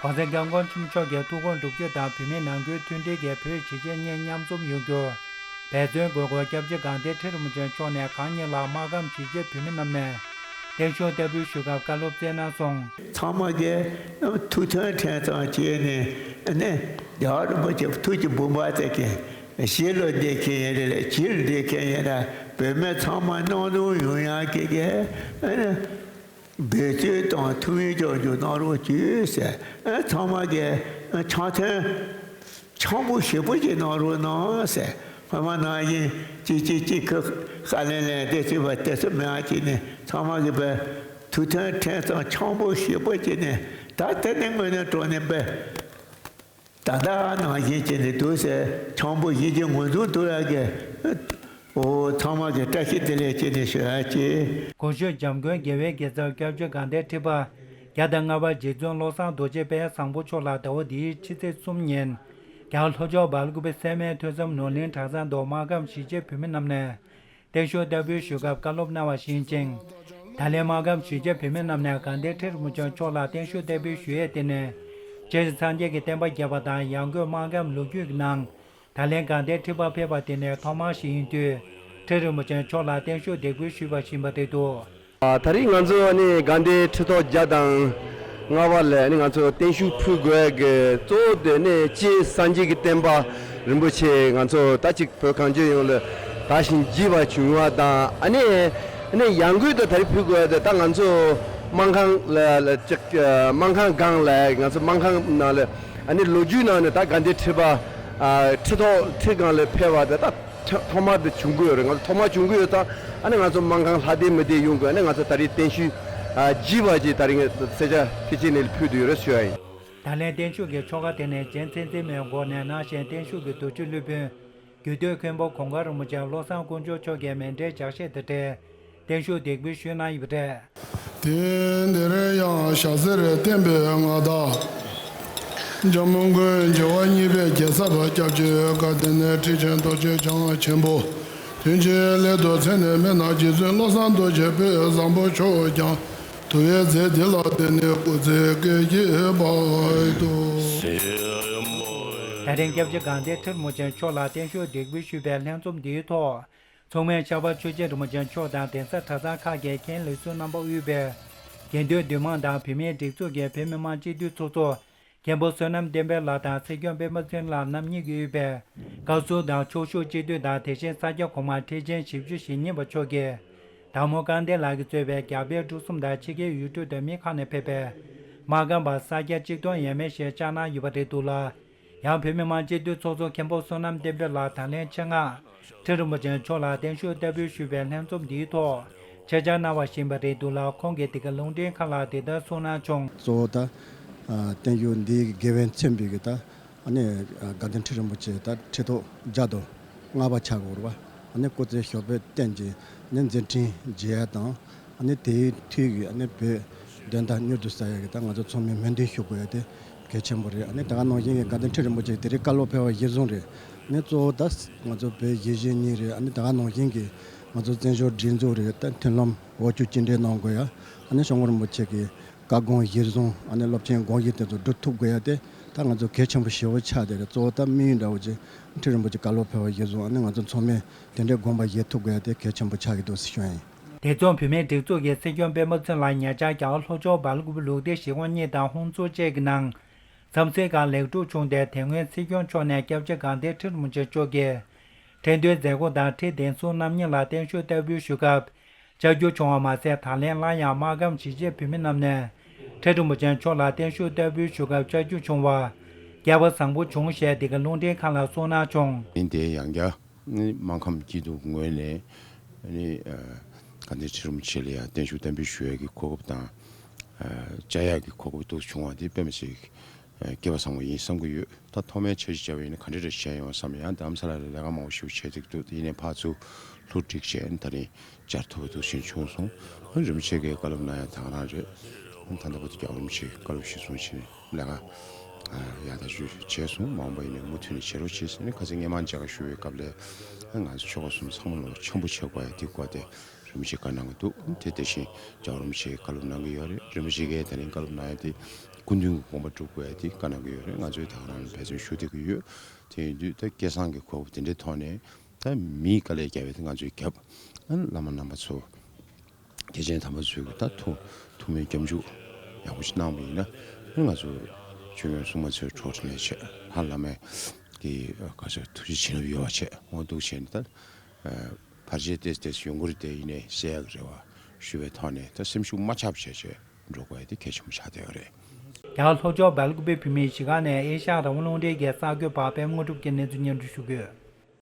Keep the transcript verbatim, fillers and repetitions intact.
༸གོང་ས་༸སྐྱབས་མགོན་ཆེན་པོ་མཆོག་གིས་ཐུགས་དགོངས་སྒྲུབ་རྒྱུ་དང་བོད་མི་ནང་ཁུལ་མཐུན་སྒྲིལ་གྱིས་བོད་གཞིས་བྱེས་གཉིས་མཉམ་འཛོམས་ཡོང་རྒྱུར་འབད་བརྩོན་དགོས་སྐོར་སྐྱབས་རྗེ་དགའ་ལྡན་ཁྲི་རིན་པོ་ཆེ་མཆོག་ནས་གང་ཉིད་ལ་སྨར་ཁམས་གཞིས་བྱེས་བོད་མི་རྣམས་ནས་བརྟན་བཞུགས་བསྟར་འབུལ་ཞུ་སྐབས་བཀའ་སློབ་སྩལ་གནང་སོང་། ཚང་མ་གིས་ཐུགས་མཐུན་ཕྲན་ཚེགས་བྱས་ནས་ནི་རྒྱལ་བ་རིན་པོ་ཆེ་ཐུགས་ཀྱི་དཔུང་པ་དེ་གིས་གཞིས་ལ་བསྡད་མཁན་ཡིན་རེད། ཕྱི་ལ་བསྡད་མཁན་ཡིན་ར་བོད་མི་ཚང་མ་མཉམ་འཛོམས་ཡོང་ཡག་གི་གི་འབད་བརྩོན་དང་ཐུགས་སྨོན་རྒྱག་རྒྱུ་གནང་རོགས་བྱོས་ཟེར། ཨ་ཚང་མ་གིས་འཆམ་མཐུན་འཆམ་པོ་ཞེ་པོ་ཅིག་གནང་རོགས་གནང་ཟེར། སྔོན་མ་ནང་བཞིན་གཅིག་གཅིག་གཅིག་ཁ་ཁ་ལེན་ལེན་བདེ་ཚུལ་བ་དེ་ཚོ་མེད་པ་བྱས་ནས་ཚང་མ་གིས་བས་ཐུགས་མཐུན་ཕྲན་ཚེགས་འཆམ་པོ་ཞེ་པོ་བྱས་ནས་ད་དེ་ནས་དངོས་གནས་དྲང་གནས་བས། ད་ལྟ་ནང་བཞིན་བྱས་ནས་འདུག་ཟེར། འཆམ་པོ་ཡིད་ཀྱི་ངོས་འཛིན་ཐུབ་ཡག་གི་འོ་ཚང་མ་གི་བཀྲ་ཤིས་བདེ་ལེགས་བྱས་ནས་ཞུ་ཡག་ཅིག་གོང་ཞུས་འཇམ་མགོན་རྒྱལ་བའི་དགེ་ཚབ་སྐྱབས་རྗེ་དགའ་ལྡན་ཁྲི་པ་བརྒྱ་དང་ལྔ་པ་རྗེ་བཙུན་བློ་བཟང་རྡོ་རྗེ་དཔལ་བཟང་པོ་མཆོག་ལ་ཟླ་བ་འདིའི་ཕྱི་ཚེས་གསུམ་ཉིན་རྒྱལ་བ་ལྷོ་ཕྱོགས་སྦེལ་ཀོབ་སད་མའི་ཐོས་བསམ་ནོར་གླིང་གྲྭ་ཚང་དུ་སྨར་ཁམས་གཞིས་བྱེས་བོད་མི་རྣམས་ནས་བརྟན་བཞུགས་བསྟར་འབུལ་ཞུ་སྐབས་བཀའ་སློབ་གནང་བ་བཞིན་ཅིང་། ད་ལན་སྨར་ཁམས་གཞིས་བྱེས་བོད་མི་རྣམས་ནས་དགའ་ལྡན་ཁྲི་རིན་པོ་ཆེ་མཆོག་ལ་བརྟན་བཞུགས་བསྟར་འབུལ་ཞུ་ཡས་དེ་ནི། སྤྱིར་སངས་རྒྱས་ཀྱི་བསྟན་པ་རྒྱས་པ་དང་ཡང་སྒོས་སྨར་ཁམས་ལོ་རྒྱུས་ཀྱི་ནང་ད་ལན་དགའ་ལྡན་ཁྲི་པ་ཕེབས་པ་དེ་ནི་ཐོག་མ་ཞིག་ཡིན་དུས་ཁྲི་རིན་པོ་ཆེ་མཆོག་ལ་བརྟན་བཞུགས་འདེགས་འབུལ་ཞུས་པ་ཞིག་ཡིན་པ་རེད་འདུག་ད་རེས་ང་ཚོ་ནི་དགའ་ལྡན་ཁྲི་ཐོག་བརྒྱ་དང་ལྔ་པ་ལ་ནི་ང་ཚོ་བརྟན་བཞུགས་ཕུལ་དགོས་ཀྱི་གཙོ་བོ་དེ་ནི་སྤྱིར་སངས་རྒྱས་ཀྱི་བསྟན་པ་རིན་པོ་ཆེ་ང་ཚོ་ད་ཅིག་བོད་གངས་ཅན་ཡོངས་ལ་དར་ཞིང་རྒྱས་པ་བྱུང་བ་དང་། ཨ་ནི་ཨ་ནི་ཡང་སྒོས་དུ་ད་རེས་ཕུལ་དགོས་ཡ་དེ་ད་ང་ཚོ་སྨར་ཁམས་ལ་ལ་ཅིག་སྨར་ཁམས་སྒང་ལ་ང་ཚོ་སྨར་ཁམས་ནང་ལ་ཨ་ནི་ལོ་རྒྱུས་ནང་ནས་ད་དགའ་ལྡན་ཁྲི་པ་ཨ་ཁྲི་ཐོག་ཁྲི་སྒང་ལ་ཕེབས་པ་དེ་ད་ཐོག་མ་དེ་བྱུང་གི་ཡོད་རེད། ང་ཚོ་ཐོག་མ་བྱུང་གི་ཡོད་ཙང་ཨ་ནི་ང་ཚོ་སྨར་ཁམས་ལྷ་ལྡན་མི་སྡེ་ཡོངས་ཀྱི་ཨ་ནི་ང་ཚོ་ད་རེས་བརྟན་བཞུགས་ཨ་བགྱིས་པ་ཅིག་ད་རེས་ངས་ས་ཆ་ཕལ་ཆེར་ནས་ཕུལ་དུ་ཡོད་རེད་ཞུ་ཡ་ཡིན། ད་ལན་བརྟན་བཞུགས་ཀྱི་ཆོ་ག་དེ་ནི་རྗེ་མཚན་འཛིན་མའི་སྒོ་ནས་གནང་ཞིང་། བརྟན་བཞུགས་ཀྱི་དུས་ཆེན་སློབ་དཔོན་རྒྱུད་སྟོད་མཁན་པོ་གོང་དཀར་རིན་པོ་ཆེ་བློ་བཟང་དཀོན་མཆོག་མཆོག་གིས་མཎྜལ་ལྗགས་བཤད་དང་འབྲེལ་བརྟན་བཞུགས་འདེགས་འབུལ་ཞུས་གནང་ཡོད་པ་རེད། དེང་འདིར་ཡང་ཞྭ་སེར་བསྟན་པའི་མངའ་བདག་འཇམ་མགོན་རྒྱལ་བ་གཉིས་པའི་རྒྱལ་ཚབ་སྐྱབས་རྗེ་དགའ་ལྡན་ཁྲི་ཆེན་རྡོ་རྗེ་འཆང་ཆེན་པོ། དོན་ཆེན་སླད་དུ་མཚན་ནས་མི་སྣང་རྗེ་བཙུན་བློ་བཟང་རྡོ་རྗེ་དཔལ་བཟང་པོ་མཆོག་ཀྱང་དུ་བའི་རྫས་འདི་ལ་བརྟེན་ནས་སྐུ་ཚེ་བསྐལ་བརྒྱའི་བར་དུ། ད་རིང་སྐྱབས་རྗེ་དགའ་ལྡན་ཁྲི་རིན་པོ་ཆེ་མཆོག་ལ་བརྟན་བཞུགས་འདེགས་འབུལ་ཞུས་པའི་ལྷན་འཛོམས་འདིའི་ཐོག་ཚོགས་མི་ཤར་པ་ཆོས་རྒྱལ་རིན་པོ་ཆེ་མཆོག་དང་གདན་ས་གྲྭ་ཚང་ཁག་གི་མཁན་ལས་ཟུར་རྣམ་པ་དབུས་པའི་དགེ་འདུན་འདུས་མང་དང་བོད་མིའི་སྒྲིག་འཛུགས་ཀྱི་བོད་མི་མང་སྤྱི་འཐུས་ཚོགས་གཙོ་མཁན་པོ་བསོད་ནམས་བསྟན་འཕེལ་ལགས་དང་སྲིད་སྐྱོང་སྤེན་པ་ཚེ་རིང་ལགས་རྣམ་གཉིས་ཀྱིས་དབུས་པའི་བཀའ་ཟུར་དང་ཕྱོགས་བཞུགས་སྤྱི་འཐུས་དང་། དེ་བཞིན་ས་སྐྱ་གོང་མ་ཁྲི་ཆེན་བཞི་བཅུ་ཞེ་གཉིས་པ་མཆོག་གིས་དར་མོ་སྐལ་ལྡན་ལགས་ཀྱིས་གཙོས་པའི་རྒྱ་བལ་འབྲུག་གསུམ་དང་ཕྱི་རྒྱལ་ཡུལ་གྲུ་དང་མི་ཁག་ནས་ཕེབས་པའི་སྨར་ཁམས་པ་ས་སྐྱ་གཅིག་སྟོང་ཡས་མས་ཤིག་བཅར་གནང་ཡོད་པ་རེད་འདུག་ལ། ཡང་བོད་མི་མང་སྤྱི་འཐུས་ཚོགས་གཙོ་མཁན་པོ་བསོད་ནམས་བསྟན་འཕེལ་ལགས་ད་ལན་ཆེད་མངགས་ཁྲི་རིན་པོ་ཆེ་མཆོག་ལ་བརྟན་བཞུགས་བསྟར་འབུལ་ཞུས་པའི་ལྷན་འཛོམས་འདིའི་ཐོག་ཆེད་བཅར་གནང་བ་ཞིག་ཡིན་པ་རེད་འདུག་ལ། ཁོང་གིས་དེ་ག་རླུང་འཕྲིན་ཁང་ལ་དེ་ལྟར་གསུངས་གནང་བྱུང་། གཙོ་བོ་ད་ཨ་བརྟན་བཞུགས་འདིའི་དགེ་བས་མཚོན་པའི་གི་ད་ཨ་ནི་ཨ་དགའ་ལྡན་ཁྲི་རིན་པོ་ཆེ་ད་ཁྲི་ཐོག་བརྒྱ་དང་ལྔ་པ་ཆགས་ཡོད་རེད་པ། ཨ་ནི་སྐུ་ཚེ་ཞབས་པད་བརྟན་ཅིང་ཨ་ནི་མཛད་འཕྲིན་རྒྱས་ཡ་དང་། ཨ་ནི་དེའི་མཐུས་ཀྱི་ཨ་ནི་བོད་དོན་དག་མྱུར་དུ་གསལ་ཡ་གི་ད་ང་ཚོ་ཚང་མས་སྨོན་འདུན་ཞུ་དགོས་ཡ་དེ་གལ་ཆེན་པོ་རེད། ཨ་ནི་ད་ག་ནང་བཞིན་གྱི་དགའ་ལྡན་ཁྲི་རིན་པོ་ཆེ་དེ་རིང་བཀའ་སློབ་ཕེབས་པ་གཞིར་བཟུང་རེད། ཨ་ནི་གཙོ་བོ་ད་ང་ཚོ་བོད་གཞིས་བྱེས་གཉིས་རེད། ཨ་ནི་ད་ག་ནང་བཞིན་གྱི་ང་ཚོ་བཙན་བྱོལ་སྒྲིག་འཛུགས་རེད། ད་མཐུན་ལམ་འོག་བཅུག་གཅིག་སྒྲིལ་གནང་དགོས་ཡ། ཨ་ནི་སྐྱབས་མགོན་རིན་པོ་ཆེ་གི་བཀའ་དགོངས་གཞིར་བཟུང་ཨ་ནི་སློབ་ཆེན་དགོངས་གཞི་དེ་ཚོ་སྒྲུབ་ཐུབ་དགོས་ཡ་དེ་ད་ང་ཚོ་གལ་ཆེན་པོ་ཞེ་པོ་ཆགས་བསྡད་རེད། གཙོ་བོ་ད་དམིགས་ཡུལ་འདྲ་བོ་ཅིག་ཁྲི་རིན་པོ་ཆེ་བཀའ་སློབ་ཕེབས་པ་གཞིར་བཟུང་ཨ་ནི་ང་ཚོ་ཚང་མས་དེ་འདྲའི་དགོངས་པ་བཞེས་ཐུབ་དགོས་ཡ་དེ་གལ་ཆེན་པོ་ཆགས་ཀྱི་འདུག་ཟེར་ཞུ་ཡ་ཡིན། དེ་མཚུངས་བོད་མིའི་སྒྲིག་འཛུགས་ཀྱི་སྲིད་སྐྱོང་སྤེན་པ་ཚེ་རིང་ལགས་ཉེ་ཆར་རྒྱ་གར་ལྷོ་ཕྱོགས་སྦེལ་ཀོབ་ལུགས་བདེ་གཞིས་ཁོངས་གཉིས་དང་ཧུན་སུར་བཅས་ཀྱི་ནང་འཚམས་གཟིགས་ཁག་ལེགས་གྲུབ་བྱུང་སྟེ། དེ་སྔོན་སྲིད་སྐྱོང་མཆོག་ནས་སྐྱབས་རྗེ་དགའ་ལྡན་ཁྲི་རིན་པོ་ཆེ་མཆོག་གིས་ཁྲི་འདོན་མཛད་སྒོ་དང་ཁྲི་གདན་ཟུར་རྣམ་གཉིས་ལ་བརྟན་བཞུགས་བསྟར་འབུལ་ཞུ་སྐབས་བཅར་རྒྱུ་བྱུང་བ་མ་ཟད། ད་ལན་སླར་ཡང་སྨར་ཁམས་གཞིས་བྱེས་བོད་མི་རྣམས་ནས་ཁྲི་རིན་པོ་ཆེ་མཆོག་ལ་བརྟན་བཞུགས་བསྟར་འབུལ་ཞུ་སྐབས་བཅར་རྒྱུ་བྱུང་བ་སྐལ་བ་བཟང་པོ་བྱུང་ཞེས་འདི་ག་རླུང་འཕྲིན་ཁང་ལ་གསུངས་གནང་བྱུང་། ཡིན་ཏེ་ཡང་བསྐྱར་ནི་སྨར་ཁམས་སྐྱིད་སྡུག་ངོས་ནས་ནི་ཨ་དགའ་ལྡན་ཁྲི་རིན་པོ་ཆེ་ལ་ཡང་བརྟན་བཞུགས་བསྟར་འབུལ་ཞུ་ཡག་གི་གོ་སྐབས་དང་། ཨ་བཅར་ཡག་གི་གོ་སྐབས་འདུག་བྱུང་བ་འདི་དཔེ་མི་སྲིད་ཨ་སྐལ་བ་བཟང་པོ་ཡིན་བསམ་གྱི་ཡོད། ད་ཐོག་མའི་འཆར་གཞི་བྱས་པ་ཡིན་ན་ག་འདྲ་འདྲ་བྱས་ཡོང་བསམ། ཡང་རྡ་རམ་ས་ལ་ལ་ལས་ཀ་མང་པོ་ཞིག་བྱས་འདུག་འདུག་ཡིན་ནའི་ཕར་ཚུར་བསླུ་བྲིད་བྱས་ནས་ད་རིང་བཅར་ཐུབ་པ་འདུག་ཕྱིན་བྱུང་སོང་། ཨ་རིན་པོ་ཆེ་གིས་བཀའ་སློབ་གནང་ཡ་དེ་ག་རང་རེད། ད་ལྟ་བར་དུ་རྒྱལ་བ་རིན་པོ་ཆེས་བཀའ་སློབ་གཞིར་བཟུང་བྱས་ནས་ལས་ཀ་ཡག་ཐག་ཆོད་བྱས་སོང་། མ་འོངས་པ་ཡིན་ནའི་མུ་མཐུད་ནས་བྱེད་རོགས་བྱེད་ཟེར་ནས་ཁ་སང་སྔས་མ་མཇལ་ཁ་ཞུ་བའི་སྐབས་ལ་ང་ཚོ་ཆོལ་ཁ་གསུམ་ཚང་མ་ལོ་འཆམ་པོ་བྱེད་དགོས་ཡ་དེ་སྐོར་དེ་རིན་པོ་ཆེས་བཀའ་གནང་གི་འདུག་དེ་དེ་བཞིན་རྒྱལ་བ་རིན་པོ་ཆེས་བཀའ་སློབ་གནང་གི་ཡོད་རེད། རིན་པོ་ཆེ་གིས་ད་རིང་བཀའ་སློབ་གནང་ཡ་དེ་ སྐུ་མདུན་གྱི་དགོངས་པ་སྒྲུབ་དགོས་ཡ་དེ་བཀའ་གནང་གི་ཡོད་རེད། ང་ཚོས་ད་ག་རང་འབད་བརྩོན་ཞུ་བསྡད་ཀྱི་ཡོད། དེ་ཡིན་དུས་ད་སྐལ་བཟང་གི་གོ་སྐབས་དེ་འདྲའི་ཐོག་ནས་ད་མིའི་དཀའ་ལས་བརྒྱབ་པ་དེ་ང་ཚོས་བརྒྱབ། ཨ་བླ་མ་རྣམ་པ་ཚོ་རྒྱལ་ཆེན་དམ་པ་ཚོས་ད་ཐུགས་ཐུགས་སྨོན་སྐྱབས་འཇུག་ཡག་པོ་ཞིག་གནང་བ་ཡིན་ན། ཨ་ང་ཚོ་ཆོས་སྐྱོང་སྲུང་མ་ཚོའི་གྲོགས་འཕྲིན་ལས་བྱས། ལྷ་བླ་མའི་གི་ག་ཚོད་ཐུགས་རྗེ་བྱིན་རླབས་ཡོད་པ་བྱས། འོ་འདུག་བྱས་ནས་ད་བར་ཆད་ཏོག་ཙམ་ཡོང་གི་རེད། དེ་ཡིན་ནའི་སེལ་ཡག་གི་རེ་བ་ཞུ་བའི་ཐོག་ནས་ད་སེམས་ཤུགས་མ་ཆག་པ་བྱས་བྱས་འགྲོ་དགོས་ཡ་དེ་གལ་ཆེན་པོ་ཆགས་བསྡད་ཡོད་རེད། རྒྱ་གར་ལྷོ་ཕྱོགས་སྦེལ་ཀོབ་བོད་མིའི་གཞིས་ཁག་ནས་ཨེ་ཤ་ཡ་རང་དབང་རླུང་འཕྲིན་གྱི་གསར་འགོད་པ་པད་མ་དངོས་གྲུབ་ཀྱིས་གནས་ཚུལ་སྙན་སྒྲོན་ཞུ་གི་ཡོད།